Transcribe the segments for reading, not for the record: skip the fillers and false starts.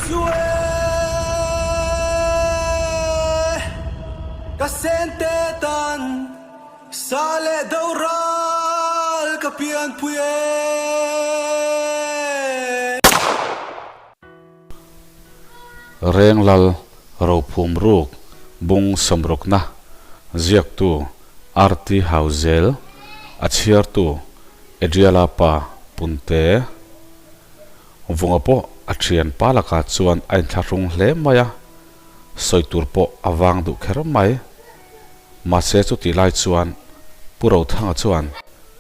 chu e Ka sente tan sa leh do ral ka pianpui e. Renglal Rophum Ruk Bung Sawmrukna Ziaktu RT Hauzel A chhiartu Adriala pa Punte Vunga pawh a thian pa lakah chuan a inthlahrung hle mai a, sawi tur pawh a vang duh kher mai. Mahse chutih lai chuan Pu Rothanga chuan,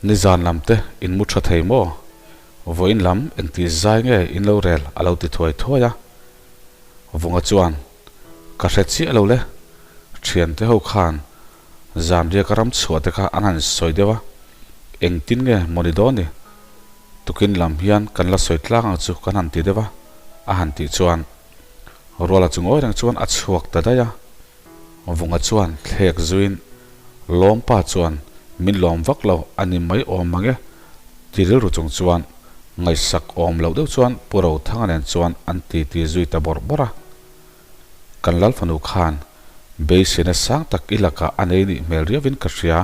Nizan lam te in mu tha thei maw? Vawiin lam engti zai nge in lo rel a lo ti thuai thuai a. Vunga chuan, Ka hre chiah lo le, thiante ho khan zanriak a ram chhuah te kha an han sawi deuh a, engtin nge maw ni dawn ni? Tukin lam hian kan la sawi tlang ang chu kan han ti deuh a, a han tih chuan Ruala chu ngawi reng chuan a chhuak ta daih a. Vunga chuan thlek zuiin Lawmpa chuan min lawm vak lo a ni mai awm mang e ti rilru chung chuan ngaihsak awm loh deuh chuan Pu Rothanga nen chuan an titi zui ta bawrh bawrh a. Kan Lalfanu khan beiseina sang tak i lakah a nei nih hmel riauin ka hria.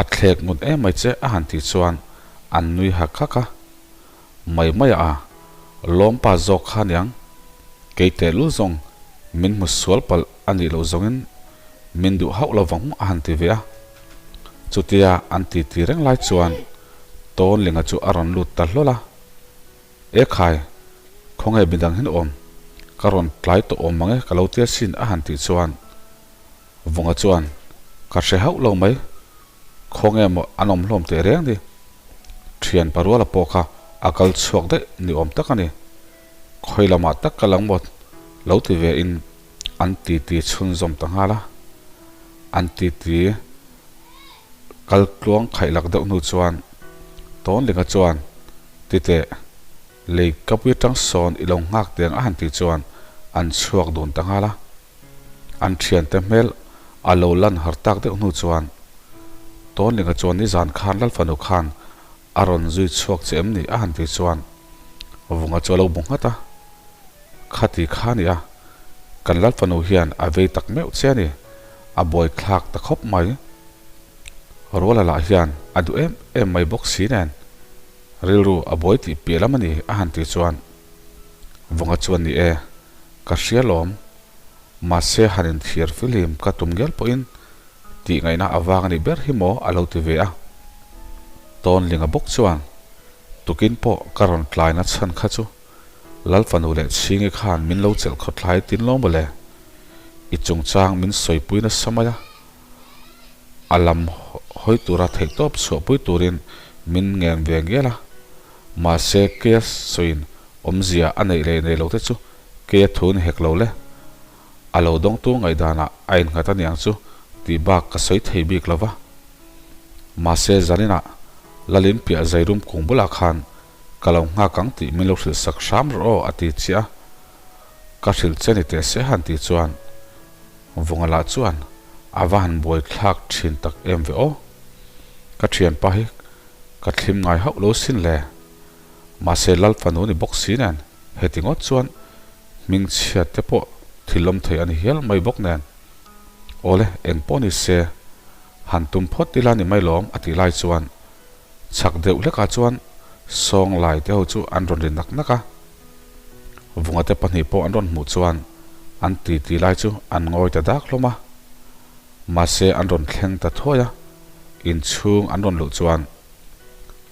A thlek ngut em mai che a han tih chuan an nui hak hak a. Mai mai a, lawmpa zawk kha aniang, kei tehlul zawng min hmu sual palh a nih loh zawngin min duh hauh lo vang a han ti ve a. Chutia an titi reng lai chuan Tawnlinga chu a rawn lut ta hlawl a. E khai, khawnge midang hin awm, ka rawn tlai tawh awm mange ka lo tia sin a han tih chuan Vunga chuan, Ka hre hauh lo mai, khawnge maw an awm hlawm teh reng ni? Thian paruala pawh kha a kal chhuak daih ni awm tak a ni. Khawi lamah tak ka lang maw lo ti ve in an titi chhunzawm ta nghal a. An titi kal tluang khaih lak deuh hnu chuan Tawnlinga chuan, Titeh, lei kapui atang sawn i lo nghak teng a han tih chuan an chhuak dun ta nghal a. An thiante hmel a lo lan har tak deuh hnu chuan Tawnlinga chuan nizan khan Lalfanu khan a rawn zui chhuak che em ni a han tih chuan Vunga chu a lo bu nghat a. Khati kha nia, kan Lalfanu hian a vei tak meuh che a ni, a buaithlak ta khawp mai. Ruala lah hian a duh em em mai bawk si nen rilru a buai tih piah lam a ni a han tih chuan Vunga chuan ni e, ka hria lawm. Mahse han inthiar fihlim ka tum ngial pawhin tih ngaihna a vang a nih ber hi maw a lo ti ve a. Tawnlinga bawk chuan tukin pawh ka rawn tlaina chhan kha chu Lalfanu leh Chhingi khan min lo chelh khawthlai tin lo mawle. I chungchang min sawipui nasa mai a, a lam hawi tura theihtawp chhuahpui turin min ngen ve ngial a. Mahse keia sawiin awmzia a neih leh neih lote chu keia thu ni hek lo le. A lo dawngtu ngaihdanah a innghat a niang chu tih bak ka sawi thei bik lo va. Mahse zaninah Lalin piah Zairum kung bulah khan ka lo nghak ang tih min lo hrilh sak hram rawh aw a ti chiah a. Ka hrilh che ni teh se han tih chuan Vunga lah chuan a va han buai thlak thin tak em ve aw. Ka thianpa hi ka thlim ngai hauh lo sin le. Mahse Lal fanu ni bawk si nen heti ngawt chuan hming chhiat te pawh thil awm thei a ni hial mai bawk nen. Awle eng pawh ni se han tum phawt ila ni mai lawm a tih lai chuan chhak deuh hlekah chuan sawng lai te ho chu an rawn ri nak nak a. Vunga te pahnih pawh an rawn hmuh chuan an titi lai chu an ngawi ta dak hlawm a. Mahse an rawn thleng ta thuai a, inchhung an rawn luh chuan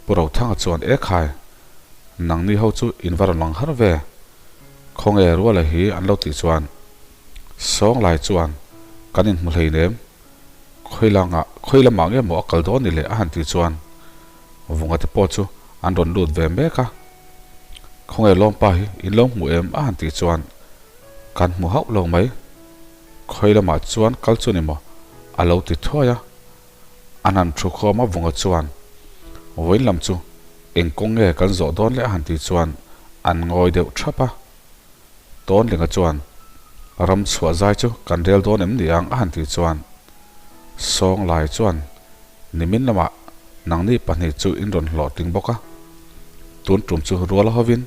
Pu Rothanga chuan E khai, nangni ho chu in va rawn lang har ve, khawnge Ruala hi an lo tih chuan Sawnglai chuan kan inhmu hleinem, khawilangah khawi lamah nge maw a kal dawn ni le a han tih chuan Vunga te pawh chu an rawn lut ve mek a, khawnge Lawmpa hi in lo hmu em a han tih chuan kan hmu hauh lo mai. Khawi lamah chuan kal chu ni maw? a lo ti thuai a. An han thu khawm a vunga chuan, Vawiin lam chu eng kawng nge kan zawh dawn le a han tih chuan an ngawi deuh thap a. Tawnlinga chuan, Ram chhuah zai chu kan rel dawn em ni ang a han tih chuan Sawnglai chuan, Nimin lamah nangni pahnih chu in rawn hlawhtling bawk a, tun tum chu rual hovin.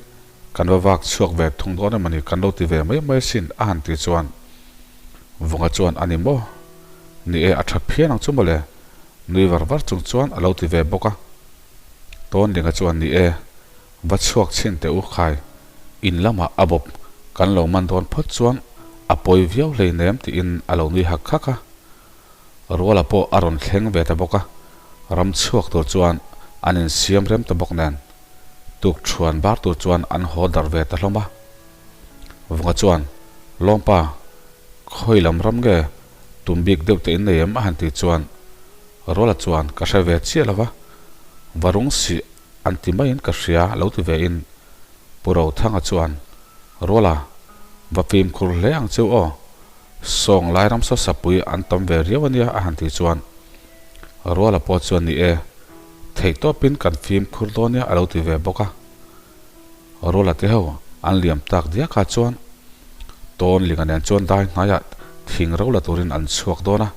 Kan va vak chhuak ve thung dawn em a ni, kan lo ti ve mai mai asin, a han ti chuan Vunga chuan a ni maw? Ni e, a tha phian ang chu mawle, nui var var chung chuan a lo ti ve bawk a. Tawnlinga chuan ni e, va chhuak chhin teh u khai, in lamah a bawp kan lo man dawn phawt chuan a pawi viau hleinem tiin a lo nui hak hak a. Ruala pawh a rawn thleng ve ta bawk a, ram chhuak tur chuan an insiam rem ta bawk nen tuk thuan bar tur chuan an haw darh ve ta hlawm a. Vunga chuan, Lawmpa, khawi lam ram nge tum bik deuh te in nei em? a han ti chuan Ruala chuan, Ka hre ve chiah lo va, varung sih an ti maiin ka hria lo ti ve in Pu Rothanga chuan, Ruala, va fimkhur hle ang cheu aw, Sawng lai ram saw sapui an tam ve riau a nia a han tih chuan Ruala pawh chuan ni e, theih tawpin kan fimkhur dawn nia a lo ti ve bawk a. Ruala te ho an liam tak diak ah chuan tawn linga nen chuan dai hnaiah thing ro la turin an chhuak dawn a.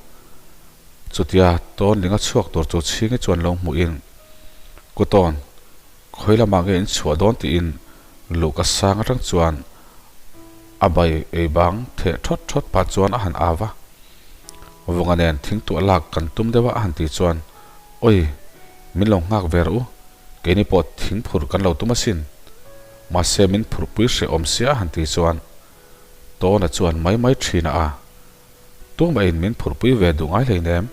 Chutia tawn linga chhuak tur chu chhingi chuan lo hmuhin Kutawn, khawi lamah nge in chhuah dawn tiin Luhka sang atang chuan a bai ei bang theh thawt thawt pah chuan a han au va. Vunga nen thingtuah lak kan tum deuh a a han tih chuan, Awi, min lo nghak ve rawh u, keini pawh thing phur kan lo tum asin. Mahse min phurhpui hrehawm sia a han tih chuan Tawna chuan mai mai thin a a. Tumah-in min phurhpui ve duh ngai hleinem,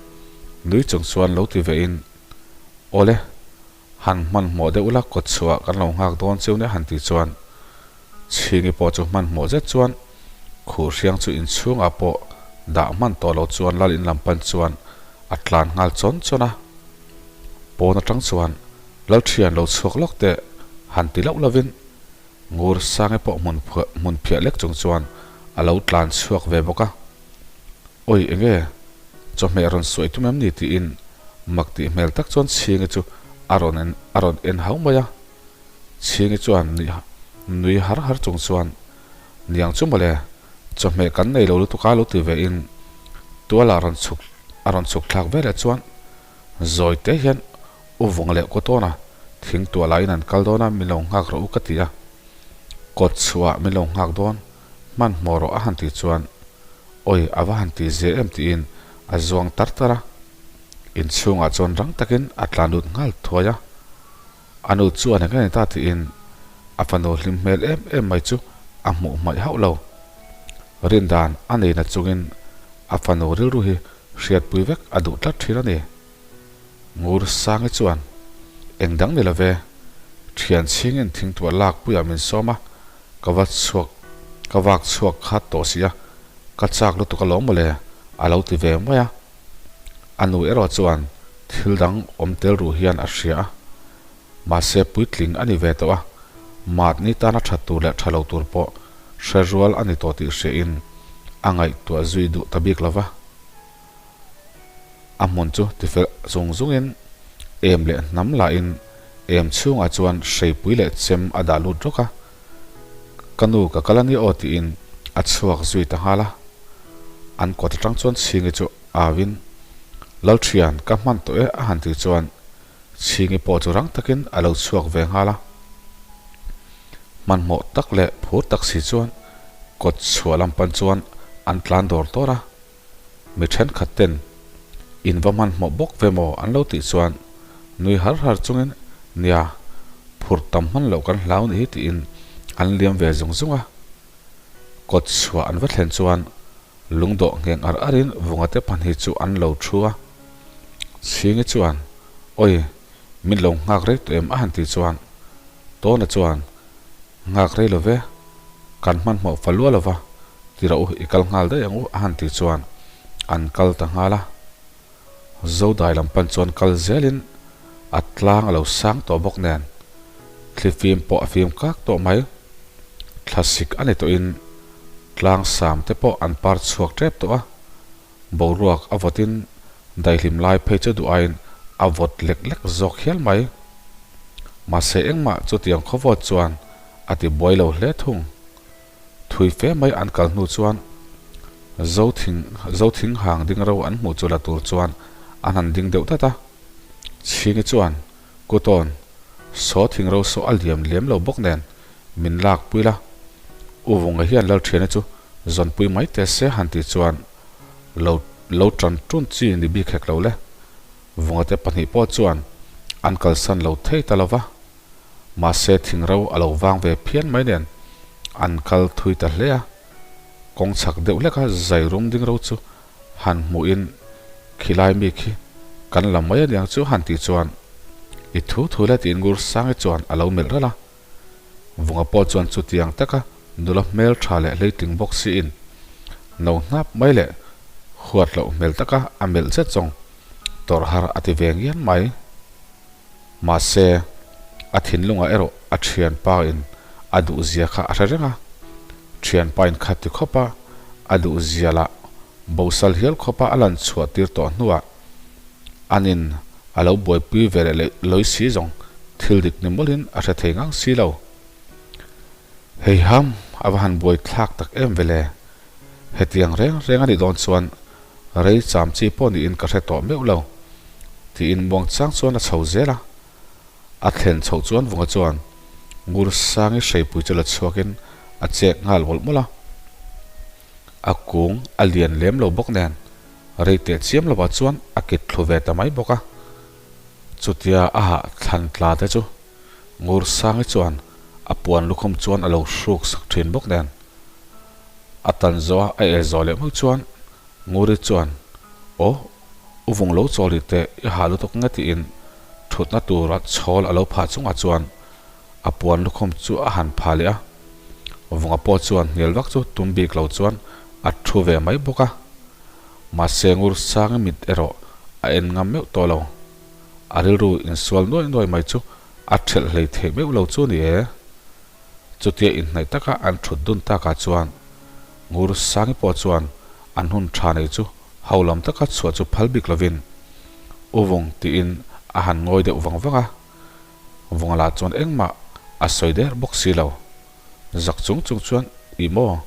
nui chung chuan lo ti ve in, Awle, Han hmanhmawh deuh ula kawt chhuah kan lo nghak dawn cheu nia han tih chuan Chhingi pawh chu hmanhmawh zet chuan khuh hriang chu inchhungah pawh dah hman tawh lo chuan lal in lam pan chuan a tlan nghal chawn chawn a. Pawn atang chuan lal thian lo chhuak lawk teh han ti loh lovin Ngur Sangi pawh hmun hmun phiah lek chung chuan a lo tlan chhuak ve bawk a. Awi enge? Chawhmeh rawn suai tum em ni? tiin mak tih hmel tak chuan Chhingi chu a rawn en a rawn en hau mai a. Chhingi chuan nui har har chung chuan, Niang chu mawle, chawhmeh kan nei lo lutuk a lo ti ve in tualah rawn chhuk a rawn chhuk thlak ve leh chuan zawi te hian U vawng leh kaw tawn a, thing tualah in an kal dawn a min lo nghak rawh u ka ti a. Kawt chhuah min lo nghak dawn, hmanhmawh rawh a han tih chuan Awi, a va han ti ze em tiin a zuang tar tar a. Inchhungah chuan rang takin a tlan lut nghal thuai a. A nu chuan eng nge ni ta tiin a fanu hlim hmel em em mai chu a hmuh hmaih hauh lo. Rindan a nei na chungin a fanu rilru hi hriatpui vek a duh tlat thin a ni. Ngur Sangi chuan, Eng dang ni love, thian chhingin thingtuah lak puiah min sawm a, ka va chhuak, ka vak chhuak khat tawh si a, ka chak lutuk alawm mawle, a lo ti ve mai a. A nu erawh chuan thil dang awm tel ruh hian a hria a, mahse puitling a ni ve tawh a, mahni tana tha tur leh tha lo tur pawh hre rual a ni tawh tih hriain a ngaihtuah zui duh ta bik lova. A hmun chu tifel zung zungin em leh hnam lahin em chhungah chuan hreipui leh chem a dah lut rawk a, Ka nu ka kal a ni aw tiin a chhuak zui ta nghal a. An kawt atang chuan Chhingi chu auin, Lalthian, ka hman tawh e a han tih chuan Chhingi pawh chu rang takin a lo chhuak ve nghal a. Hmanhmawh tak leh phur tak si chuan kawt chhuah lam pan chuan an tlan dawr dawr a. Mi thenkhat ten in va hmanhmawh bawk ve maw an lo tih chuan nui har har chungin nia phur tam hman loh kan hlau ni hi tiin an liam ve zung zung a. Kawt chhuah an va thlen chuan lungdawh ngheng ar arin vunga te pahnih chu an lo thu a. Chhingi chuan Awi, min lo nghak rei tawh em a han tih chuan Tawna chuan Nghak rei lo ve, kan hmanhmawh fa lua lova, ti rawh u, i kal nghal daih ang u a han tih chuan an kal ta nghal a. Zodai lam pan chuan kal zelin a tlang a lo sang tawh bawk nen thli fim pawh a fim kak tawh mai. Thlasik a ni tawhin tlang sam te pawh an par chhuak tep tawh a, boruak a vawtin daihlim lai phei chu duh aiin a vawt lek lek zawk hial mai. Mahse engmah chutiang khawvawt chuan a ti buai lo hle thung. Thui fe mai an kal hnu chuan Zothing Zothing hang ding ro an hmuh chu la tur chuan an han ding deuh dat a. Chhingi chuan, Kutawn, saw thing ro saw a liam lem lo bawk nen. Min lak pui la, U Vunga hian Lalthiana chu zawnpui mai teh se han tih chuan lo lo tan tun chi ni bik hek lo le. Vunga te pahnih pawh chuan an kalsan lo thei ta lo va. Mahse thingro a lo vang ve phian mai nen an kal thui ta hle a. Kawng chhak deuh hleka zai rum ding ro chu han hmuhin khilai mi khi kan la mai aniang chu han tih chuan i thu thu le tiin ngur sangi chuan a lo melh ralh a. Vunga pawh chuan chutiang taka nula hmel tha leh hleitling bawk siin no hnap mai leh huat loh hmel taka a melh zet zawng tawrh har a ti ve ngian mai. Mahse, a thinlungah erawh a thianpa in a duh zia kha a hre reng a, thianpa in kha ti khawp a, a duh zia lah bosal hial khawp a a lan chhuah tir tawh hnuah an in a lo buaipui ve leh lawi si zawng thil dik ni mawlhin a hre thei ngang si lo. Hei ham a va han buai thlak tak em vele. Hetiang reng reng a nih dawn chuan rei cham chi pawh niin ka hre tawh meuh lo tiin muangchang chuan a chho zel a. A thlen chhoh chuan Vunga chuan Ngursangi hreipui chu la chhuakin a chek nghal mawlh mawlh a. A kung a lian lem lo bawk nen rei teh chiam lovah chuan a kit thlu ve ta mai bawk a. Chutia a hah thlan tla te chu Ngursangi chuan a puan lukhum chuan a lo hruk sak thin bawk nen a tan zawh a a el zawh leh hmuk chuan Nguri chuan Aw u vung lo chawl rih teh i hah lutuk nge tiin thutna tura chhawl a lo phah chungah chuan a puan lukhum chu a han phah leh a. Vunga pawh chuan hnial vak chu tum bik lo chuan a thu ve mai bawk a. Mahse Ngursangi mit erawh a en ngam meuh tawh lo. A rilru insual nuai nuai mai chu a thelh hlei theih meuh lo chu ni e. Chutia inhnaih taka an thut dun takah chuan Ngursangi pawh chuan an hun tha nei chu ho lam taka chhuah chu phal bik lovin U Vung tiin a han ngawi deuh vang vang a. Vunga lah chuan engmah a sawi der bawk si lo. Zak chung chung chuan Ih maw?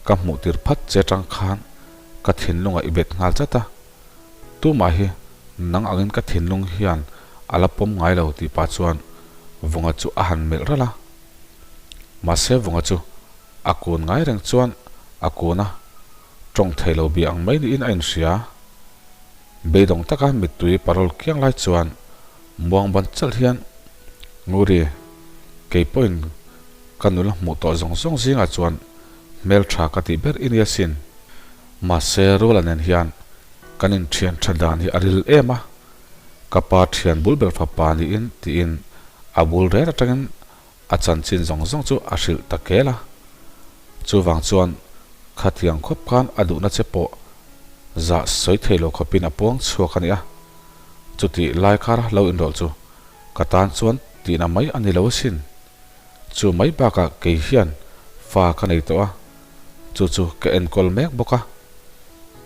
Ka hmuh tir phat che tang khan ka thinlungah i bet nghal chat a. Tumah hi nang angin ka thinlung hian a la pawm ngai lo tih pah chuan Vunga chu a han melh ralh a. Mahse Vunga chu a kun ngai reng chuan a kun a, tawng thei lo bia ang mai niin a inhria. Beidawng taka mittui parol kiang lai chuan Muang ban chalh hian Nguri, kei pawhin ka nula hmuh tawh zawng zawng zingah chuan hmeltha ka tih ber i nia sin. Mahse Ruala nen hian kan inthian tha dan hi a ril em a, ka pa thian bul ber fapa niin tiin a bul rel atangin a chanchin zawng zawng chu a hrilh ta kel a. Chuvang chuan khatiang khawp khan a duhna che pawh zah sawi thei lo khawpin a puang chhuak a nia. Chutih lai kara lo inrawlh chu ka tan chuan tihna mai a ni lo asin. Chu mai bakah kei hian fa ka nei tawh a, chu chu ka enkawl mek bawk a.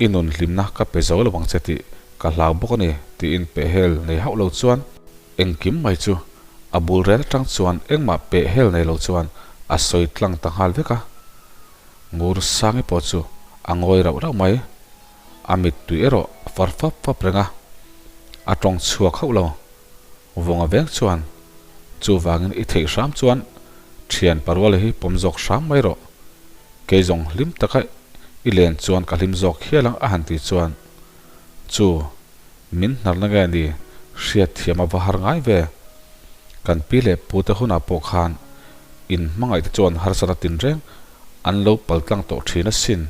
I nun hlimna ka pe zo lo ang che tih ka hlau bawk a ni tiin pehhel nei hauh lo chuan engkim mai chu a bul rel atang chuan engmah pehhel nei lo chuan a sawi tlang ta nghal vek a. Ngur Sangi pawh chu a ngawi rauh rauh mai. A mittui erawh a far fap fap reng a, a tawng chhuak hauh lo. Vawnga veng chuan, Chuvangin i theih hram chuan thian paruala hi pawm zawk hram mai rawh. Kei zawng hlim taka i len chuan ka hlim zawk hial ang a han ti chuan, Chu, min hnarna nge ni hriat thiam a va har ngai ve. Kan pi leh pute hunah pawh khan in hmangaihte chuan harsatna tinreng an lo paltlang tawh thin asin.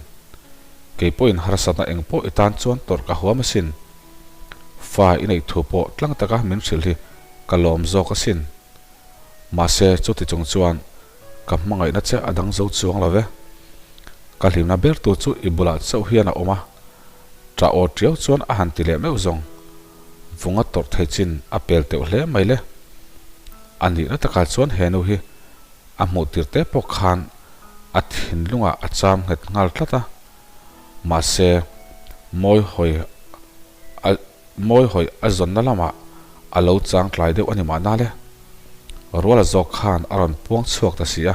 Kei pawhin harsatna eng pawh i tan chuan tawrh ka huam asin. Fa i neih thu pawh tlang taka min hrilh hi ka lawm zawk asin. Mahse chuti chung chuan ka hmangaihna che a dang zo chuang lo ve. Ka hlimna ber tur chu i bulah chauh hian a awm a, ṭah aw ṭiau chuan a han ti leh meuh zawng. Vunga tawrh thei chin a pel teuh hle mai le. A nihna takah chuan he nu hi a hmuh tir te pawh khan a thinlungah a cham nghet nghal tlat a, mahse mawi hawi a mawi hawi a zawnna lamah a lo chang tlai deuh a ni mahna le. Ruala zawk khan a rawn puang chhuak ta si a,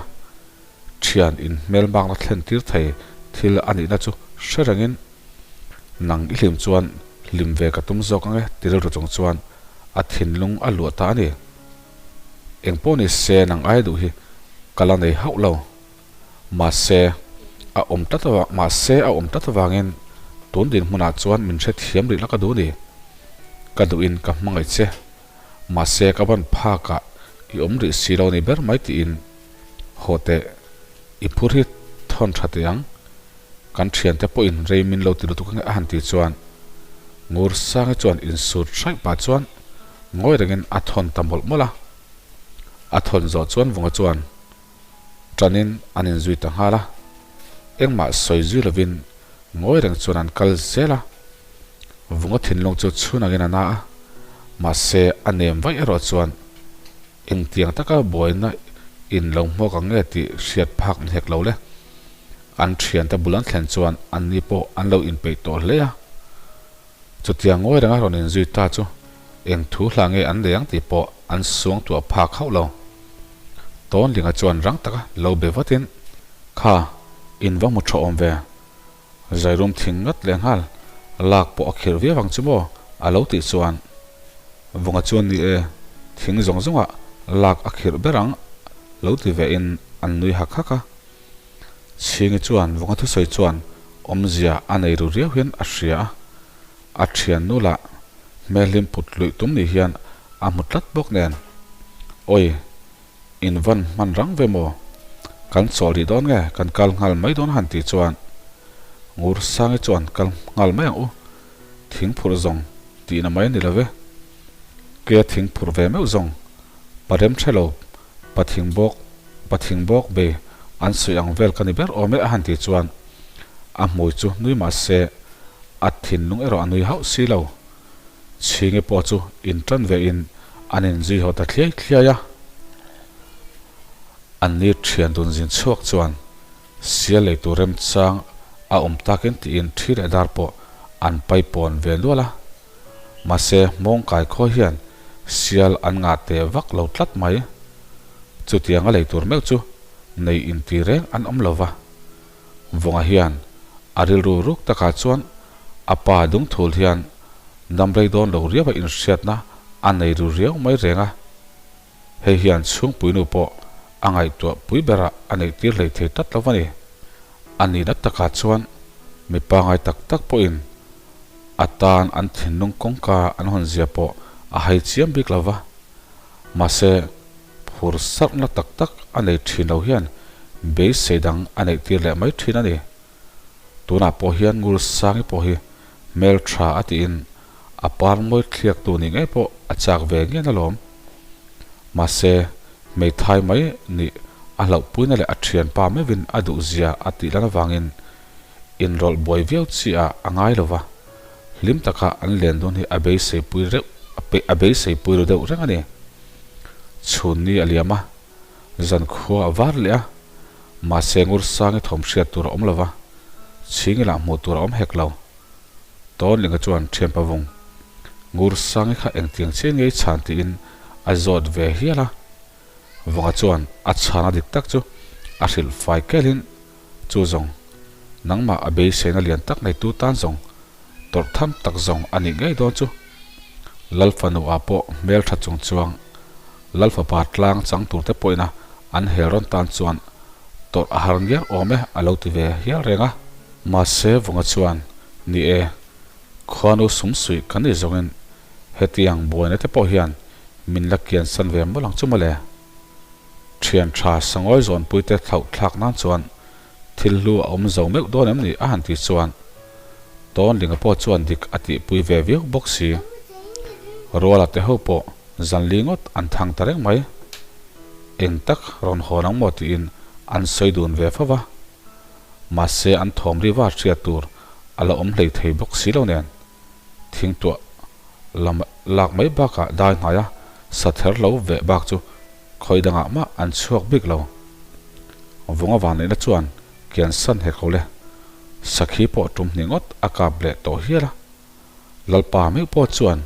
thian in hmelmakna thlen tir thei thil a nihna chu hre rengin nang i hlim chuan hlim ve ka tum zawk ang e ti rilru chung chuan a thinlung a luah ta a ni. Engpawh ni se nang ai duh hi. ka la nei hauh lo. Mahse, a awm tlat avang, mahse a awm tlat avangin tun dinhmunah chuan min hrethiam rih la ka duh ni. Ka duhin ka hmangaih che. Mahse, ka ban phakah i awm rih si lo ni ber mai tiin haw teh i phur hi thawn tha teh ang. Kan thiante pawhin rei min lo ti lutuk ange a han tih chuan Ngursangi chuan insut hraih pah chuan ngawi rengin a thawn ta mawlh mawlh a. A thawn zawh chuan Vunga chuan tanin an inzui ta nghal a, engmah sawi zui lovin ngawi reng chuan an kal zel a. Vunga thinlung chu chhun angin a na a, mahse a nem vaih erawh chuan engtiang taka buaina in lo hmuak ang nge tih hriat phak ni hek lo le. An thiante bul an thlen chuan anni pawh an lo inpeih tawh hle a. Chutiang ngawi renga rawn inzui ta chu eng thu hla nge an nei ang tih pawh an suangtuah phak hauh lo. Tawnlinga chuan rang taka lo be vatin, Kha, in va hmu tha awm ve. Zairum thing ngat leh nghal, lak pawh a khirh viau ang chu maw? a lo tih chuan Vunga chuan ni e, thing zawng zawngah lak a khirh ber ang lo ti ve in an nui hak hak a. Chhingi chuan Vunga thusawi chuan awmzia a nei ru riau hian a hria a, a thiannu lah hmelhlim put luih tum ni hian a hmu tlat bawk nen. Awi, in van hman rang ve maw? Kan chawl rih dawn nge kan kal nghal mai dawn han tih chuan Ngursangi chuan kal nghal mai ang u, thing phurh zawng tihna mai a ni lo ve. Ke thing phurh ve meuh zawng pa rem hre lo, pa thing bawk, pa thing bawk bei an sawi ang vel ka ni ber awm e a han tih chuan a hmui chu nui mah se a thinlung erawh a nui hauh si lo. Chhingi pawh chu in tan ve in an in zui haw ta thliai thliai a. An ni thian dun zin chhuak chuan sial lei tur remchang a awm takin tiin thi leh dar pawh an pai pawn ve nual a. Mahse hmawngkai khaw hian sial an ngah teh vak lo tlat mai. Chutiang a lei tur meuh chu nei inti reng an awm lo va. Vunga hian a rilru ruk takah chuan a pa dungthul hian damrei dawn lo riau a inhriatna a nei ru riau mai reng a. Hei hian chhungpuinu pawh a ngaihtuah pui berah a neih tir hlei thei tlat lo a ni. A nihna takah chuan mi pangai tak tak pawhin a tan an thinlung kawngka an hawn zia pawh a hai chiam bik lo va. Mahse, phur sarhna tak tak a nei thin lo hian beisei dang a neih tir leh mai thin a ni. Tunah pawh hian Ngursangi pawh hi hmel tha a tiin a par mawi thliak tu nih ngei pawh a chak ve ngian alawm. Mahse, hmeithai mai nih a hlauhpuina leh a thianpa meuhin a duhzia a tih lan avangin inrawlh buai viau chi ah a ngai lo va, hlim taka an len dawn hi a beiseipui reuh a beiseipui ru deuh reng a ni. Chhun ni a liam a, zan khua a var leh a, mahse Ngursangi thawm hriat tur a awm lo va, Chhingi lah hmuh tur a awm hek lo. Tawnlinga chuan thianpa vung Ngursangi kha engtiang chian ngei chhan tiin a zawt ve hial a, Vunga chuan a chhana dik tak chu a hrilh fai kelin Chu zawng, nangmah a beiseina lian tak neitu tan zawng tawrh tham tak zawng a nih ngei dawn chu. Lal fanu ah pawh hmel tha chung chuang Lal fapa tlang chang tur te pawhin a an hel rawn tan chuan tawrh a har ngiang awm e a lo ti ve hial reng a. Mahse Vunga chuan, Ni e, khuanu sum suih kan nih zawngin hetiang buaina te pawh hian min la kian san ve mawlh ang chu mawle. Thian tha sangawi zawnpuite thlauh thlak nan chuan thil hlu a awm zo meuh dawn em ni a han ti chuan Tawnlinga pawh chuan dik a tihpui ve viau bawk si. Ruala te ho pawh zanli ngawt an thang ta reng mai. Eng tak rawn hawn ang maw tiin an sawi dun ve fo va. Mahse an thawm riva hriat tur a la awm hlei thei bawk si lo nen. Thingtuah lam lak mai bakah dai hnaia sa ther lo veh bak chu khawi dangah mah an chhuak bik lo. Vunga vanneihna chuan kian san hek lo le. Sakhi pawh tum hnih ngawt a kap leh tawh hial a. Lalpa meuh pawh chuan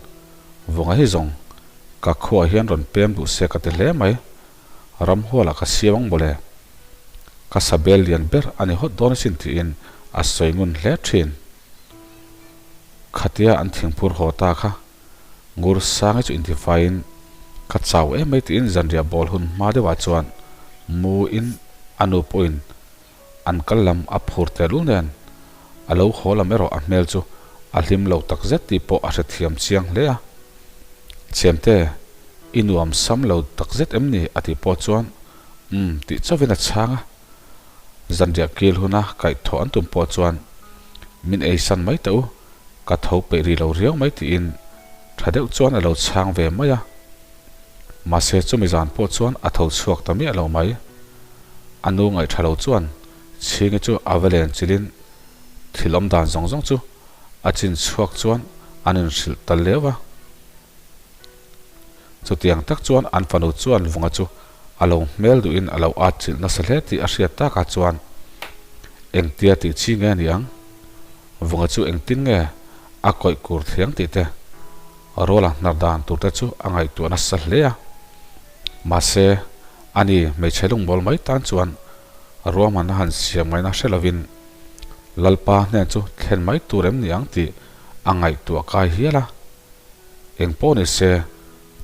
Vunga hi zawng ka khuaah hian rawn pem duh se ka ti hle mai. Ramhualah ka siam ang mawle. Ka sabel lian ber a ni hawt dawn asin tiin a sawi ngun hle thin. Khatia an thingphur haw ta kha Ngursangi chu intifaiin ka chau em mai tiin zanriah bawl hun hma deuhah chuan Mu in a nu pawhin an kal lam a phur tehlul nen a lo haw lam erawh a hmel chu a hlim lo tak zet tih pawh a hrethiam chiang hle a. Chemte, i nuam sam lo tak zet em ni? a tih pawh chuan umm tih chauhin a chhang a. Zanriah kil huna kaihthawh an tum pawh chuan min eisan mai teh u, ka tho peih rih lo riau mai tiin tha deuh chuan a lo chhang ve mai a. Mahse chumi zan pawh chuan a tho chhuak ta miah lo mai. A nu ngaihtha lo chuan Chhingi chu a va len chilhin thil awm dan zawng zawng chu a chin chhuak chuan an inhrilh ta leu a. Chutiang tak chuan an fanu chuan Vunga chu a lo hmel duhin a lo at chilh nasa hle tih a hriat takah chuan engtia tih chi nge ni ang? Vunga chu engtin nge a kawih kur thiang tih te Ruala hnar dan tur te chu a ngaihtuah nasa hle a. Mahse, ani hmeichhe lungbawl mai tan chuan ruahmanna han siam ngaihna hre lovin Lalpa hnen chu thlen mai tur em ni ang tih a ngaihtuah kai hial a. Eng pawh ni se,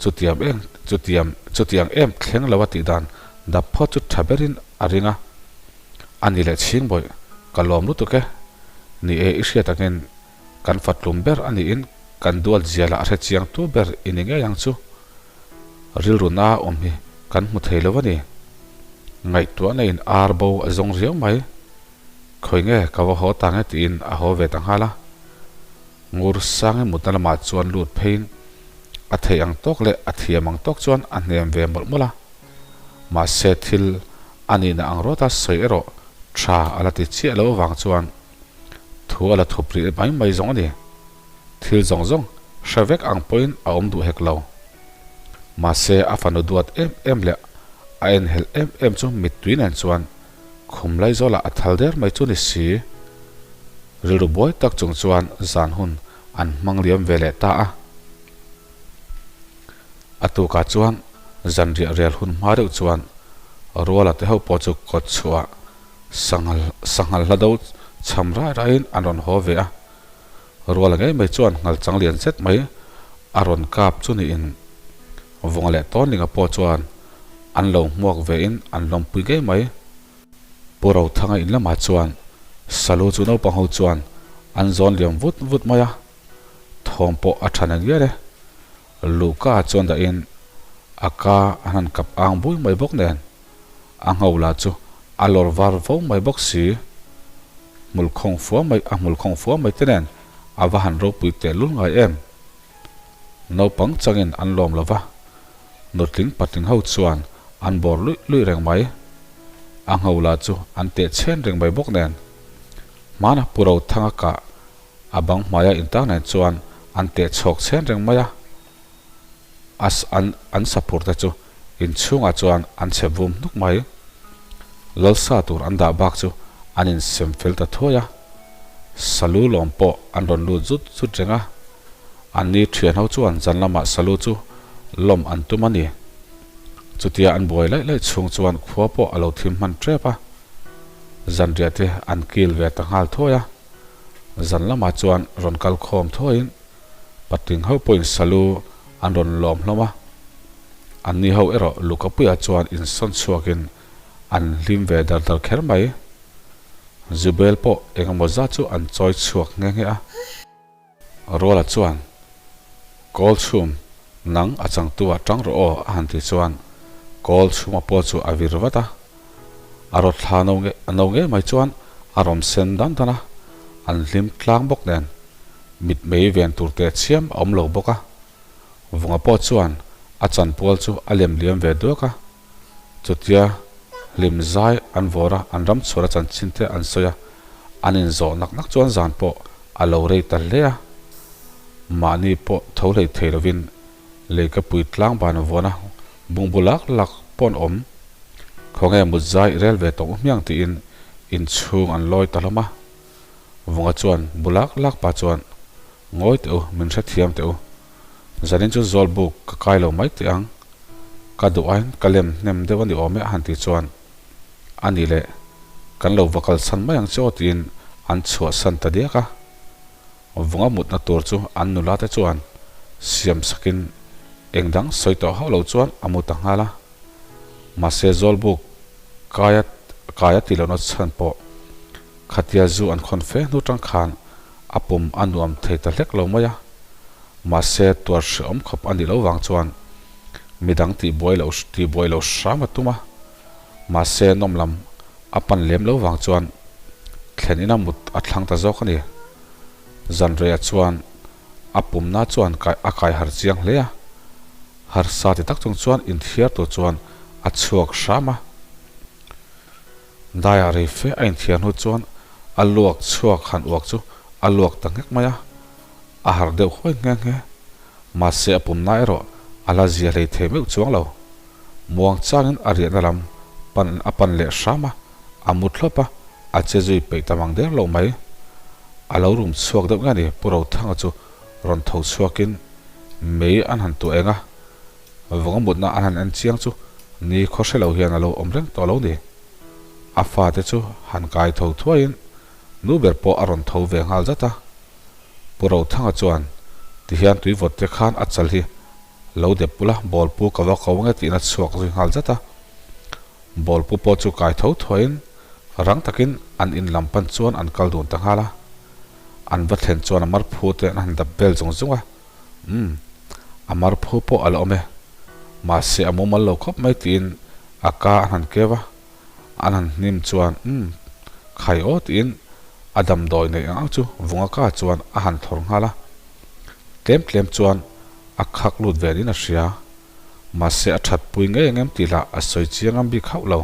chutiang em chutiang chutiang em thleng lo a tih dan dap phawt chu tha berin a ring a. Ani leh chhingbawih ka lawm lutuk e. Ni e, i hriat angin Kan fatlum ber a niin kan duat zialah a hre chiang tu ber i ni ngei ang chu. Rilru na awm hi kan hmu thei lo a ni. Ngaihtuahna in ar bo a zawng riau mai. Khawi nge ka va haw ta nge tiin a haw ve ta nghal a. Ngur Sangi mutna lamah chuan lut pheiin a theih ang tawk leh a thiam ang tawk chuan a hnem ve mawlh mawlh a. Mahse thil a nihna ang rawta sawi erawh tha a la ti chiah lo avang chuan Thu a la thup rih mai mai zawng a ni. Thil zawng zawng hre vek ang pawhin a awm duh hek lo. Mahse a fanu duat em em leh a enhelh em em chu mittui nen chuan khum Laizawlah a thal der mai chu ni si. Rilru buai tak chung chuan zan hun an hmang liam ve leh ta a. A tukah chuan zanriah rel hun hma deuh chuan Ruala te ho pawh chu kawt chhuah Sanghal sanghal hla do cham rai raiin an rawn haw ve a, Ruala ngei mai chuan nghal chang lian zet mai a rawn kap chu niin Vunga leh Tawnlinga pawh chuan an lo hmuak vein an lawmpui ngei mai. Pu Rothanga in lamah chuan Salu chu naupang ho chuan an zawn liam vut vut mai a, thawm pawh a tha ngial e. Luhka chuan dahin a ka an han kap ang bui mai bawk nen. A ngho lah chu a lawr var vo mai bawk si. Hmul khawng fua mai a hmul khawng fua mai te nen a va han ropui teh lul ngai em. Naupang changin an lawm lo va, nutling patling ho chuan an bawr luih luih reng mai. A ngho lah chu an teh chhen reng mai bawk nen. Hmana Pu Rothanga kah a bang hmaia intang nen chuan an teh chhawk chhen reng mai a. A an an saphur te chu inchhungah chuan an chhe vum hnuk mai. Lalsa tur an dah bak chu an insem fel ta thuai a, Salu lawm pawh an rawn lut zut zut reng a. Anni thian ho chuan zan lamah Salu chu lawm an tum a ni. Chutia an buai laih laih chhung chuan khua pawh a lo thim hman tep a, zanriah te an kil ve ta nghal thuai a. Zan lamah chuan rawn kal khawm thuaiin Patling ho pawhin Salu an rawn lawm hlawm a, anni ho erawh Lukapuia chuan insawn chhuakin an hlim ve dar dar kher mai. Zubel pawh engemaw zat chu an chawi chhuak nghe nghe a. Ruala chuan, Kawl chhum, nang a changtu ah tang rawh aw a han ti chuan Kawl chhuma pawh chu a vir vat a. A rawt thla no nge no ngei mai chuan a rawm sen dan dan a, an hlim tlang bawk nen mitmei ven tur teh chiam a awm lo bawk a. Vunga pawh chuan a chanpual chu a lem liam ve duak a, chutia hlim zai an vawr a, an ram chhuar a chanchin te an sawi a, an inzawh nak nak chuan zan pawh a lo rei ta hle a, mahni pawh tho hlei thei lovin Leikapui tlang ban vuana bungbu lak lak pawh an awm. Khawnge mut zai i rel ve tawh u hmiang tiin inchhung an lawi ta hlawm a. Vunga chuan bu lak lak pa chuan, Ngawi teh u, min hrethiam teh u. Zanin chu Zawlbuk ka kai lo mai teh ang. Ka duh aiin ka lem hnem deuh a ni awm e a han ti chuan, A ni leh, kan lo va kalsan mai ang che aw tiin an chhuahsan ta diak a. Vunga mutna tur chu an nula te chuan siam sakin eng dang sawi tawh hauh lo chuan a mu ta nghal a. Mahse Zawlbuk Kai a kai a tih lohna chhan pawh khatia zu an khawn fe hnu tang khan a pum a nuam thei ta hlek lo mai a. Mahse tuar hrehawm khawp a nih loh vang chuan midang tihbuai loh tihbuai loh hram a tum a. Mahse nawm lam a pan lem lo vang chuan thlen ina mut a thlang ta zawk a ni. Zanreiah chuan a pumna chuan kai a kai har chiang hle a. Harsa ti tak chung chuan inthiar tur chuan a chhuak hram a. Daiah rei fe a inthiar hnu chuan a luak chhuak han uak chu a luak ta nghek mai a, a harh deuh huai nghe nghe. Mahse a pumna erawh a la zia hlei thei meuh chuang lo. Muang changin a riahna lam pan a pan leh hram a, a mu thlawp a, a che zui peih ta mang der lo mai. A lo rum chhuak deuh nge ni Pu Rothanga chu rawn tho chhuakin mei an han tuah eng a, vawng a mutna an han en chiang chu ni khaw hre lo hian a lo awm reng tawh lo ni. A fate chu han kai tho thuaiin nu ber pawh a rawn tho ve nghal zat a. Pu Rothanga chuan tihian tuivawt te khan a chal hi lo dep bula bawlpu ka va ko nge tiin a chhuak zui nghal zat a. Bawlpu pawh chu kai tho thuaiin rang takin an in lam pan chuan an kal dun ta nghal a. An va thlen chuan a mar phu te an han dap vel zung zung a. Umm, a mar phu pawh a la awm e. Mahse a mumal lo khawp mai tiin a ka an han keu a. An han hnim chuan umm, khai aw tiin a damdawi neih ang ang chu vunga ka chuan a han thawr nghal a. Tlem tlem chuan a khak lut ve niin a hria. Mahse a that pui ngei ang em tih lah a sawi chiang ang bik hauh lo.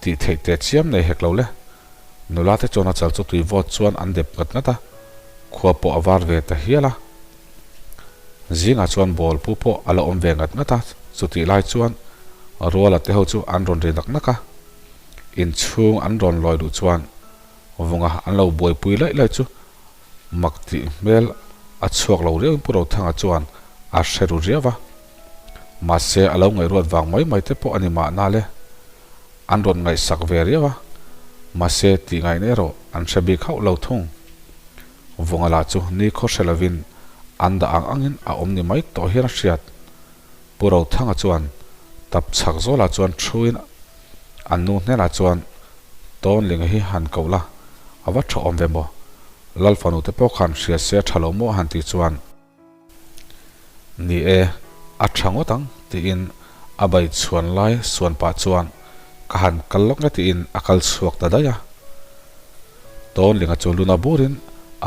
Tih theih teh chiam nei hek lo le. Nula te chuan a chal chu tui vawt chuan an dep ngat ngat a, khua pawh a var ve ta hial a. Zingah chuan ball pu pawh a la awm ve ngat ngat a, chutih lai chuan Ruala te ho chu an rawn ri nak nak a. Inchhung an rawn lawi duh chuan Vunga an lo buaipui laih laih chu Mak tih hmel a chhuak lo riauin Pu Rothanga chuan a hre ru riau a. Mahse a lo ngaihruat vang mai mai te pawh a ni mahna le. An rawn ngaihsak ve riau a, mahse tih ngaihna erawh an hre bik hauh lo thung. Vunga lah chu ni khaw hre lovin an dah ang angin a awm ni mai tawh hian a hriat. Pu Rothanga chuan tap chhak zawlah chuan thuin an nu hnenah chuan Tawnlinga hi han koh la, a va tha awm ve maw? Lal fanu te pawh khan hria se a tha lo maw a han tih chuan, Ni e, a tha ngawt ang tiin a bai chhuan lai suan pah chuan ka han kal lawk nge tiin a kal chhuak ta daih a. Tawnlinga chu luna burin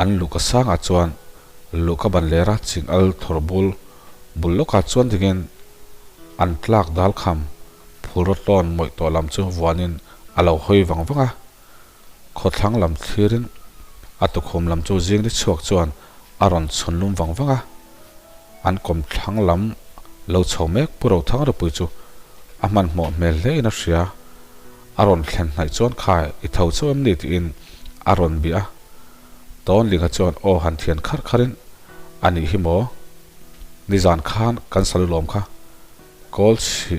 an luhka sangah chuan luhka ban lera ching al thawr bul bul lawkah chuan dingin an tlak dal kham phulraw tlawn mawih tawh lam chu vuanin a lo hawi vang vang a. Khawthlang lam thlirin a tukhum lam chu zing ni chhuak chuan a rawn chhun lum vang vang a. An kawmthlang lam lo chho mek Pu Rothangrepui chu a hmanhmawh hmel hle in a hria. A rawn thlen hnaih chuan khai i tho chauh em ni tiin a rawn bih a. Tawnlinga chuan aw han thian kharh kharhin a nih hi maw? Nizan khan kan salu lawm kha. Kawl chhi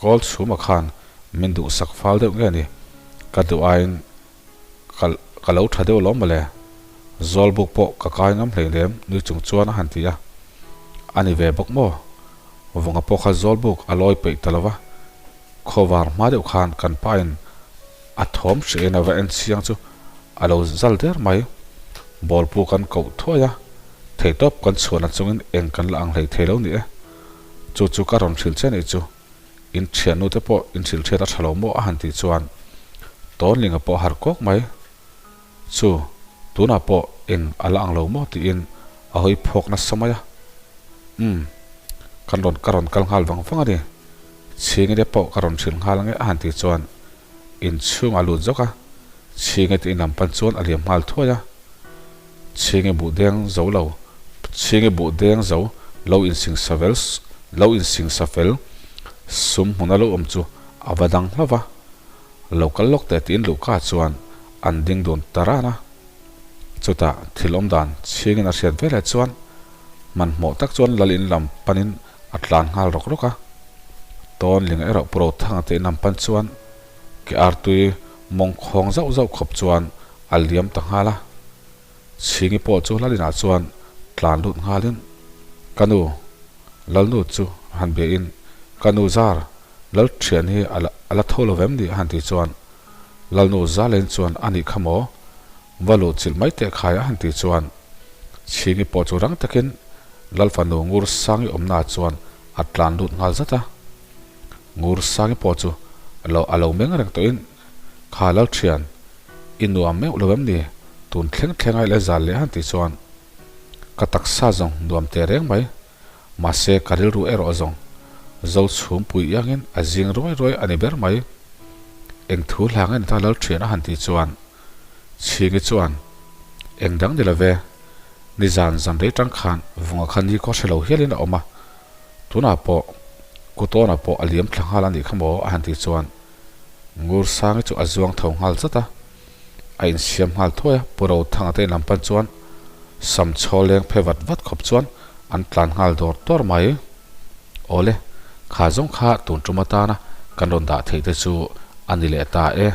kawl chhuma khan min duhsak fal deuh nge ni? Ka duh aiin ka ka lo tha deuh lawm mawle. Zawlbuk pawh ka kai ngam hleinem nui chung chuan a han ti a. A ni ve bawk maw? Vunga pawh kha zawlbuk a lawi peih ta lo va. Khawvar hma deuh khan kan pain a thawm hriain a va en chiang chu a lo zal der mai. Bawlpu kan koh thuai a, theihtawp kan chhuahna chungin eng kan la ang hlei thei lo ni e. Chu chu ka rawn hrilh che nih chu, in thiannu te pawh in hrilh hriat a tha lo maw a han tih chuan Tawnlinga pawh a harh kawk mai. Chu, tunah pawh eng a la ang lo maw tiin a hawi phawk nasa mai a. Umm, kan rawn ka rawn kal nghal vang vang a ni. Chhingite pawh ka rawn hrilh nghal ange a han tih chuan inchhung a lut zawk a, Chhingite in lam pan chuan a liam nghal thuai a. Chhingi buh deng zo lo, Chhingi buh deng zo lo insingsa vel lo insingsa fel sum hmuna lo awm chu a va dang hlauh va. Lo kal lawk teh tiin Luhka chuan an ding dun ta ran a. Chutah thil awm dan chhingin a hriat veleh chuan hmanhmawh tak chuan lal in lam panin a tlan nghal rawk rawk a. Tawnlinga erawh Pu Rothanga te in lam pan chuan ke artui mawng khawng zauh zauh khawp chuan a liam ta nghal a. Chhingi pawh chu Lalinah chuan tlan lut nghalin, Ka nu, Lalnu chu han bia in, Ka nu zar! Lal thian hi a a la tho lo vem ni a han tih chuan Lalnu Zalen chuan a nih kha maw? Va luh chilh mai teh khai a han tih chuan Chhingi pawh chu rang takin Lal fanu Ngur Sangi awmna chuan a tlan lut nghal zat a. Ngur Sangi pawh chu lo a lo meng reng tawhin Kha Lal thian, i nuam meuh lo em ni? Tun thleng thleng a i la zal leh a han tih chuan Ka taksa zawng nuam teh reng mai. Mahse, ka rilru erawh zawng zo chhum pui iangin a zing ruai ruai a ni ber mai. Eng thu hla nge ni ta lal thian a han tih chuan Chhingi chuan, Eng dang ni love, nizan zan rei tang khan vunga kha ni khaw hre lo hialin a awm a, tunah pawh Kutawnah pawh a liam thla nghal a nih kha maw a han tih chuan Ngursangi chu a zuang tho nghal zat a. A insiam nghal thuai a, Pu Rothanga te inlam pan chuan sam chhaw leng phe vat vat khawp chuan an tlan nghal dawr dawr mai. Awle, kha zawng kha tun tum atana kan rawn dah theih te chu a ni leh ta e.